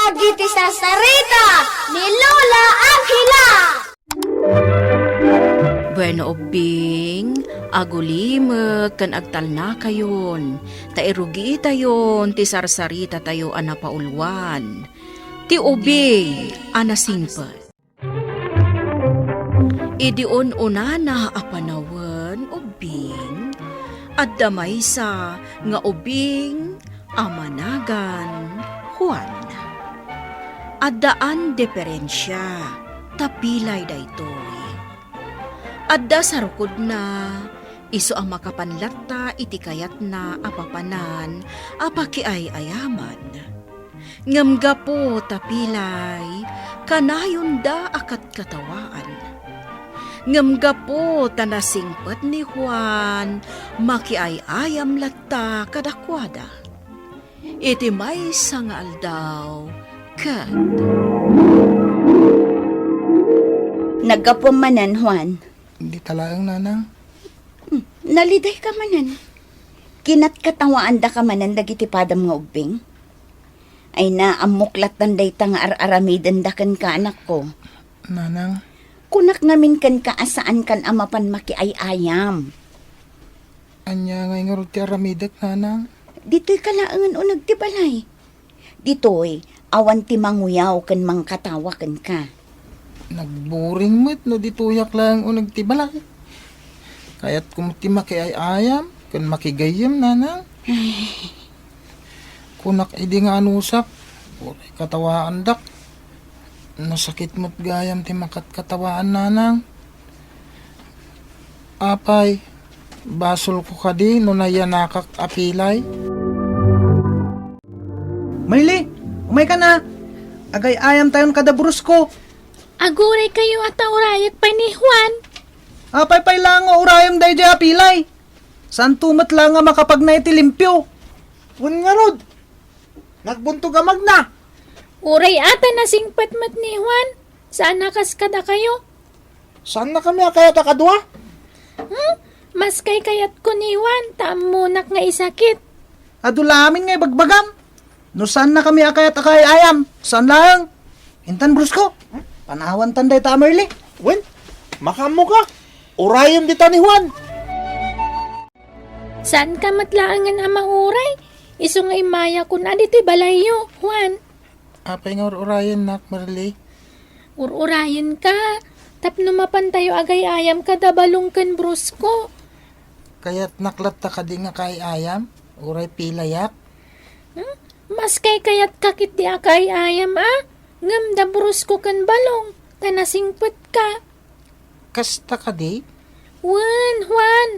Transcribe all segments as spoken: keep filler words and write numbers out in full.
Dagiti sarsarita ni Lola Angela. Bueno, ubbing, agulimek ken agtalnakayon, ta irugiitayon ti sarsaritatayo a napauluan, ti ubing a nasingpet. Idi un-unana a panawen, ubbing, adda maysa nga ubing a managan Juan. Addaan diferensia, ta pilay daytoy. Adda sarukodna, isu a makapan latta iti kayatna a papanan a pakiay-ayaman. Ngem gapu ta pilay, kanayonda a katkatawaan. Ngem gapu ta nasingpet ni Juan, makiay-ayam latta kadakuada. Iti maysa nga aldaw, ket Naggapuam manen, Juan. Dita laeng, Nanang. Hmm, nalidayka manen. Kinatkatawaandaka manen dagiti padam nga ubbing? Ay, naammok lattan dayta nga ar-aramidenda kenka, anakko. Nanang. Kunak ngamin kenka a saankan a mapan makiay-ayam. Ania ngay ngarud ti aramidek, Nanang? Ditoyka laengen uneg ti balay. Ditoy, awan ti manguyaw ken mangkatawa kenka. Nagburing met no ditoyak laeng uneg ti balay. Kayatko met ti makiay-ayam ken makigayyem, Nanang. Ay. Kunak idi nga anusak, uray katawaandak. Nasakit met gayam ti makatkatawaan, Nanang. Apay, basolko kadi no nayanakak a pilay? Marli, umayka na. Agay-ayamtayon kada Brusco. Aguraykayo a ta urayek pay ni Juan. Apay pay la nga urayem daydiay a pilay? Saanto met la nga makapagna iti limpio? Wen ngarud, nagbuntog a magna. Uray a ta nasingpet met ni Juan, saan a kas kadakayo. Saannakami a kayat a kadua? Hmm? Maskay kayatko ni Juan, ta ammonak nga isakit. Adu la amin nga ibagbagam. No saannakami a kayat a kaay-ayam, saan laeng. Intan, Brusco, panawantan dayta a Marli. Wen, makaammoka. Urayem dita ni Juan. Saanka met laengen a mauray? Isu nga immayakon a ditoy balayyo, Juan. Apay nga ur-urayennak, Marli? Ur-urayenka tapno mapantayo agay-ayam kada Balong ken Brusco. Kayatnak latta kadi nga kaay-ayam, uray pilayak? Hmm? Maskay kayatka ketdi a kaay-ayam a, ngem da Brusco ken Balong, ta nasingpetka. Kasta kadi? Wen, Juan,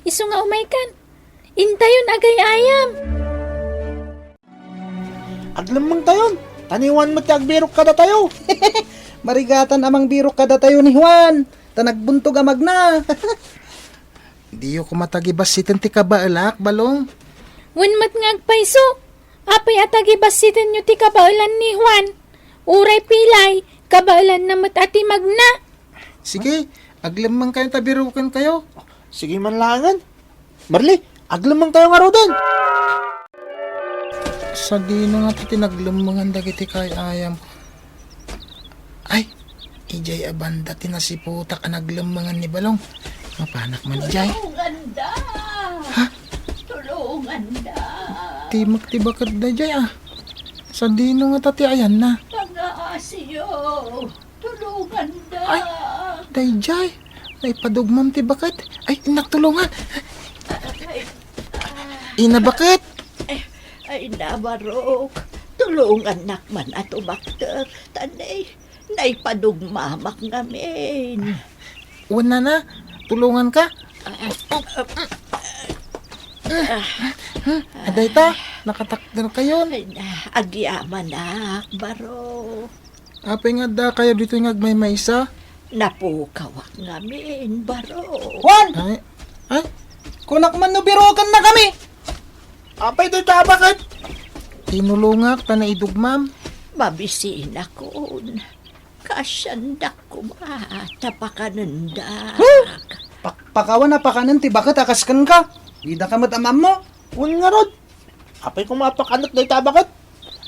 isu nga umaykan. Intayon agay-ayam. Aglemmengtayon, ta ni Juan met ti agbirok kadatayo. Marigatan a mangbirok kadatayo ni Juan, ta nagbuntog a magna. Diyo koma tagibassiten ti kabaelak, Balong. Wen met nga agpayso, apay a tagibassitenyo ti kabaelan ni Juan? Uray pilay, kabaelanna met a ti magna. Sige, aglemmengkayo ta birokenkayo. Sige man laengen. Marli, aglemmengtayo ngaruden. Sadino nga ti naglemmengan dagiti kaay-ayam? Ay, idiay a banda ti nasiputak a naglemmengan ni Balong. Mapanak man idiay. Tulonganda! Ha? Tulonganda! Timek ti baket daydiay, ah. Sadino nga ta ti ayanna? Pangaasiyo! Tulonganda! Ay, daydiay. Naipadugmam ti baket. Ay, innak tulongan. Ay, ina baket. Ay, ay, nabarok. Tulongannak man a tumakder. Ta nay, naipadugmamak ngamin. Wen, nana, tulonganka. Ah, ah, ah. Adayta, nakatakderkayon. Ay, na, agyamanak, barok. Apay nga addakayo ditoy nga agmaymaysa? Napukawak ngamin, barok. Juan! Ay, ay? Kunak man no birokennakami! Apay dayta a baket? Tinulongak ta naidugmam. Mabisinakon. Kaasiandak koma ta pakanendak. Huh? Pakpakawan a pakanen ti baket a kas kenka. Didaka met ammo. Wen ngarud. Apay koma a pakanek dayta a baket?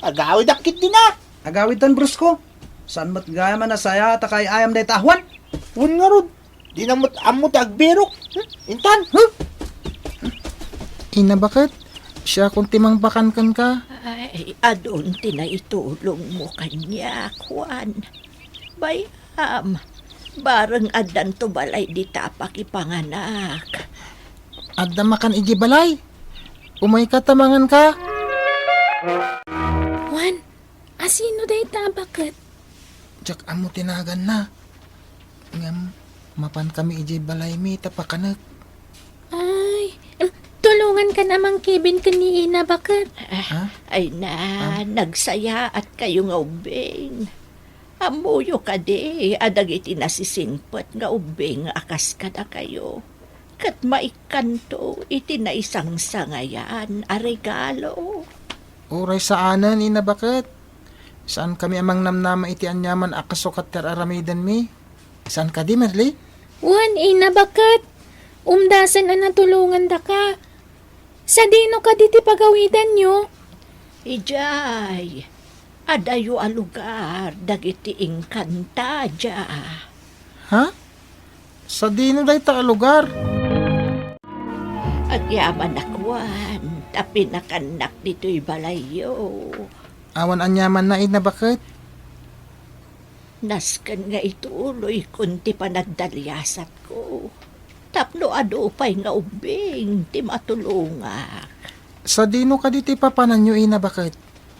Agawidak ketdin a. Agawidtan, Brusko. Saan met gayam a nasayaat a kaay-ayam dayta a Juan? Wen ngarud, dina met ammo ti agbirok. Hmm? Intan? Huh? Ina, baket? Siakon ti mangbakan kenka. Ay, adun ti naitulongmo kaniak, Juan. Bay-am, bareng addanto balay dita a pakipanganak. Adda makan idiay balay. Umayka ta manganka. Juan, asino dayta a baket? Diak ammo ti naganna. Ngem, mapankami idiay balaymi ta pakanek. Ay, em, tulongankan a mangkibin ken ni ina, baket. Ha? Ay na, Ah? nagsayaatkayo nga ubbing. Ammoyo kadi a dagiti nasisingpet nga ubbing a kas kadakayo, ket maikkanto iti naisangsangayan a regalo. Uray saanen, ina, baket. Saankami a mangnamnama iti aniaman a kasukat ti ar-aramidenmi. Saan kadi, Merly? Wen, ina, baket. Umdasen a natulongandaka. Sadino kadi ti pagawidanyo? Idiay adayo a lugar dagiti inkantadia. Ha? Sadino dayta a lugar? Agyamanak, Juan, ta pinakannak ditoy balayyo. Awan aniamanna, ina, baket? Nasken nga ituloykon ti panagdaliasatko tapno adu pay nga ubbing ti matulongak. Sadino kadi ti papananyo, ina, baket?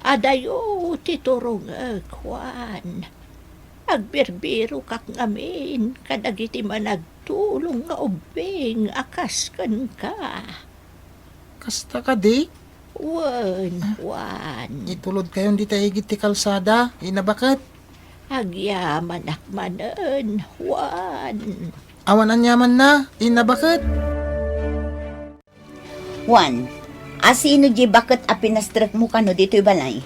Adayo ti turongek, Juan. Agbirbirokak ngamin kadagiti managtulong nga ubbing a kas kenka. Kasta kadi? Wen, Ah. Juan. Itulodkayon dita igid ti kalsada, ina, baket? Agyamanak manen, Juan. Awan aniamanna, ina, baket? Juan, asino diay baket a pinastrekmo kano ditoy balay?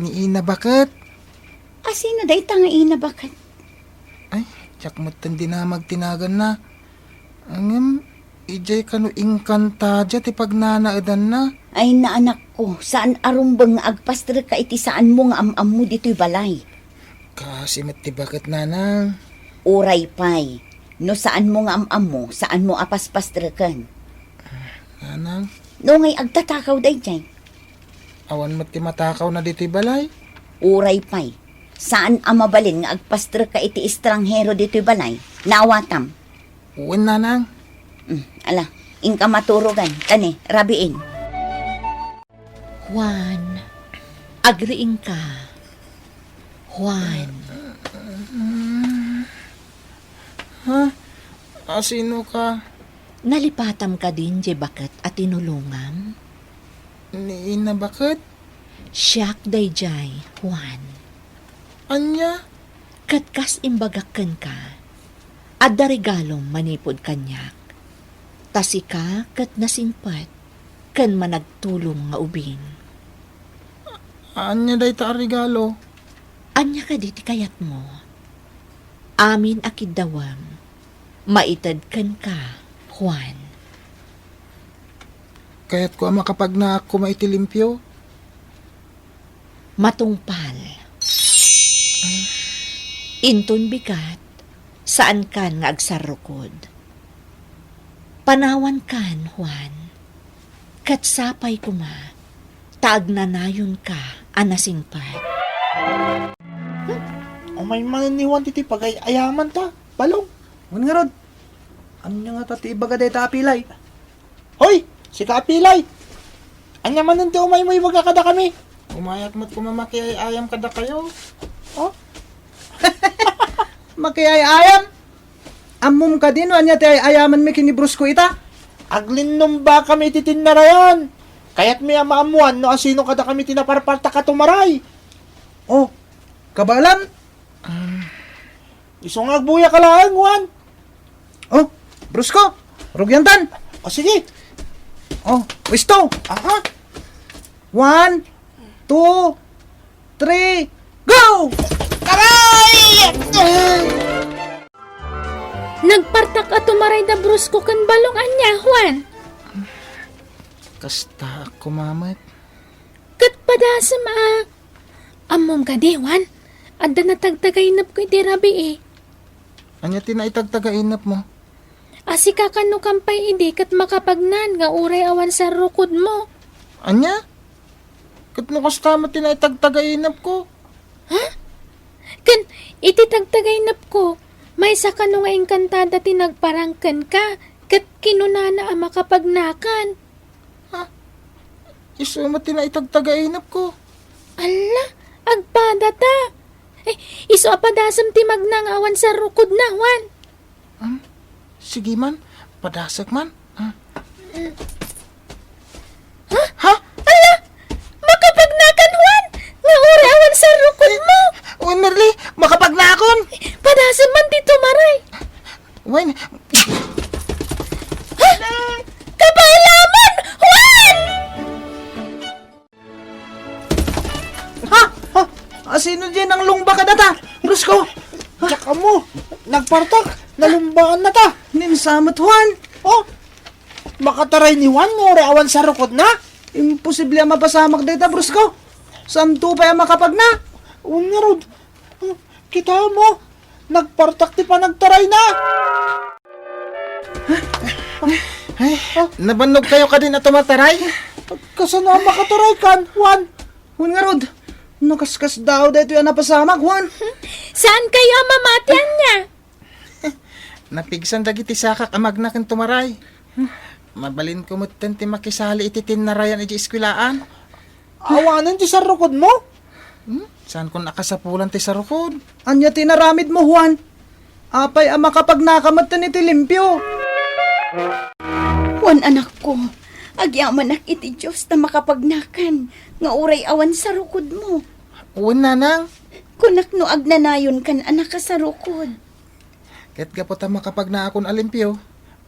Ni ina, baket. Asino dayta nga ina, baket? Ay, diak metten dinamag ti naganna. Ngem, idiay kano inkantadia ti pagnanaedanna. Ay, na, anakko, saan a rumbeng nga agpastrekka iti saanmo nga am-ammo ditoy balay. Kaasi met ti baket, nanang. Uray pay, no saanmo nga am-ammo, saanmo a paspastreken. Nanang? No ngay agtatakaw daydiay. Awan met ti matakawna ditoy balay. Uray pay, saan a mabalin nga agpastrekka iti estranghero ditoy balay. Naawatam. Wen, nanang. Mm, ala, inka maturogan. Kani, rabiin. Juan, agriingka. Juan. Ha? Asino ka? Nalipatam kadin diay baket a tinulongam? Ni ina, baket? Siak daydiay, Juan. Ania? Ket kas imbagak kenka, adda regalom manipud kaniak. Ta sika ket nasingpet ken managtulong nga ubing. Ania dayta a regalo? Ania kadi ti kayatmo? Amin a kiddawem, maited kenka, Juan. Kayatko a makapagnaak koma iti limpio. Matungpal. Inton bigat, saankan nga agsarrukod. Panawankan, Juan. Ket sapay koma, ta agnanayonka a nasingpet. Hmm? Umay manen ni Juan ditoy pagay-ayamanta, Balong. Wen ngarud, ania ngata ti ibaga dayta a pilay? Hoy, sika a pilay! Ania manen ti umaymo ibaga kadakami? Umayak met koma makiay-ayam kadakayo. Oh? Makiay-ayam? Ammom kadi no ania ti ay-ayamanmi ken ni Brusko ita? Aglinnumba kami iti tinnarayan. Kayatmi a maammoan no asino kadakami ti naparpartak a tumaray. Oh, kabaelam? Isu nga agbuyak laeng, Juan. Oh, Brusko, rugiantan. O, sige. Oh, pwesto. Aha. One, two, three, go! Aray! Nagpartak a tumaray da Brusko ken Balong ania, Juan? Kasta a kumamet. Ket padasem a. Ammom kadi, Juan? Adda natagtagainepko iti rabii. Ania ti naitagtagainepmo? A, sika kano kan pay idi ket makapagnan nga uray awan sarrukodmo. Ania? Ket no kasta met ti naitagtagainepko? Ha? Ken iti tagtagainepko, maysa kano nga engkantada ti nagparang kenka, ket kinunana a makapagnakan. Ha? Isu met ti naitagtagainepko. Alla, agpadata. Eh, isu a padasem ti magna nga awan sarrukodna, Juan. Hmm? Sige man, padasek man. Hmm. Ha? Ha? Ala! Makapagnakan, Juan! Nga uray awan sarrukodmo! Uy, Merly, makapagnakan! Padasem man dito, maray! Wen. Ha? Kapaalaman! Juan! Ha? Ha? Asino diay nanglungba kadata, Brusco? Diak ammo. Nagpartak. Nalumbaannata. Ninsamet, Juan. Oh, makataray ni Juan nga uray awan sarrukodna? Imposible a mapasamak dayta, Brusco. Saanto pay a makapagna? Wen ngarud. Kitam, nagpartak ti panagtarayna. Ay, nabannogkayo kadin a tumataray? Kasano a makataraykan, Juan? Wen ngarud, no kaskasdaaw daytoy a napasamak, Juan. Saankayo a mamati ania? Napigsan dagiti sakak a magna ken tumaray. Mabalinko metten ti makisali iti tinnarayan idiay eskuelaan. Awanen ti sarrukodmo? Hmm? Saankon a kasapulan ti sarrukod. Ania ti inaramidmo, Juan? Apay a makapagnaka metten iti limpio? Juan, anakko, agyamanak iti Dios ta makapagnakan nga uray awan sarrukodmo. Wen, nanang. Kunak no agnanayonkan a nakasarrukod. Ket gapu ta makapagnaakon a limpio,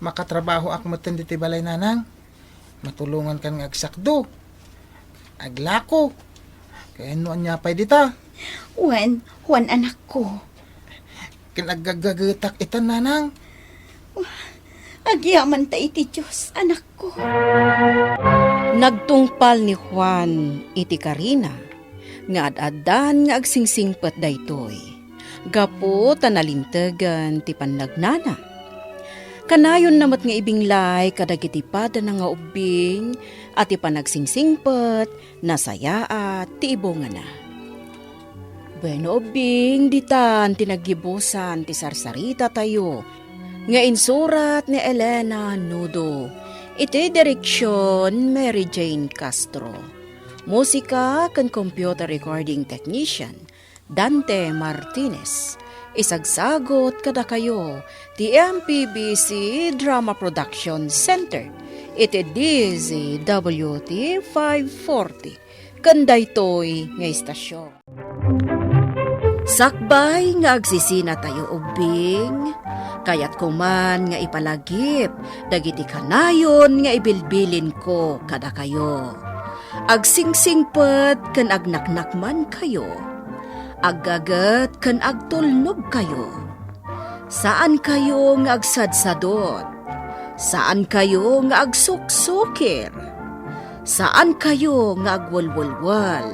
makatrabahoak metten ditoy balay, nanang. Matulongankan nga agsakdo, aglako, ken no ania pay dita. Wen, Juan, anakko. Ken aggaggagetak itan, nanang. Agyamanta iti Dios, anakko. Nagtungpal ni Juan iti karina nga ad-addan nga agsingsingpet daytoy, gapu ta nalintegen ti pannagnana. Kanayonna met nga ibinglay kadagiti padana nga ubbing a ti panagsingsingpet, nasayaat ti ibungana. Bueno, ubbing, ditan ti naggibusan ti sarsaritatayo nga insurat ni Elena Nudo, iti direksion Mary Jane Castro. Musika ken computer recording technician, Dante Martinez. Isagsagot kadakayo ti M P B C Drama Production Center iti D Z W T five forty ken daytoy nga istasyon. Sakbay nga agsisinatayo ubbing, kayatko man nga ipalagip dagiti kanayon nga ibilbilinko kadakayo. Agsingsingpet ken agnaknakmankayo. Aggaget ken agtulnogkayo. Saankayo nga agsadsadot. Saankayo nga agsuksukir. Saankayo nga agwelwelwel.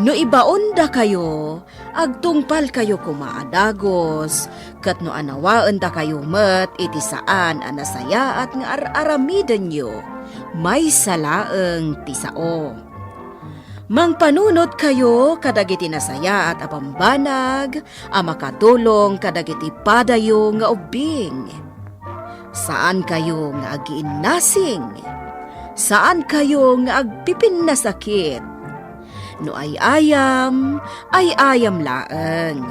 No ibaondakayo, agtungpalkayo koma a dagus, ket no anawaendakayo met iti saan a nasayaat nga ar-aramidenyo, maysa laeng ti sao. Mangpanunotkayo kadagiti nasayaat a bambanag a makatulong kadagiti padayo nga ubbing. Saankayo nga agiinnasing. Saankayo nga agpipinnasakit. No ay-ayam, ay-ayam laeng.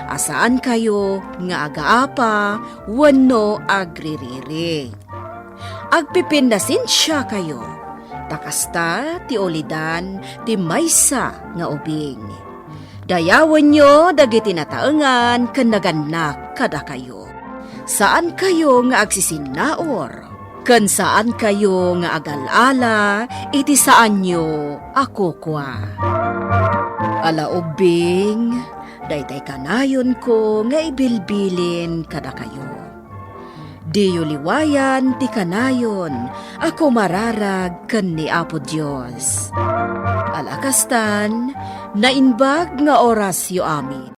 A saankayo nga agaapa wenno agririri. Agpipinnasensiakayo, ta kasta ti ulidan ti maysa nga ubing. Dayawenyo dagiti nataengan ken nagannak kadakayo. Saankayo nga agsisinnaur, ken saankayo nga agal-ala iti saanyo a kukua. Ala ubbing, daytay kanayonko nga ibilbilin kadakayo. Diyo liwayan ti kanayon a kumararag ken ni Apo Dios. Ala kastan, naimbag nga orasyo amin.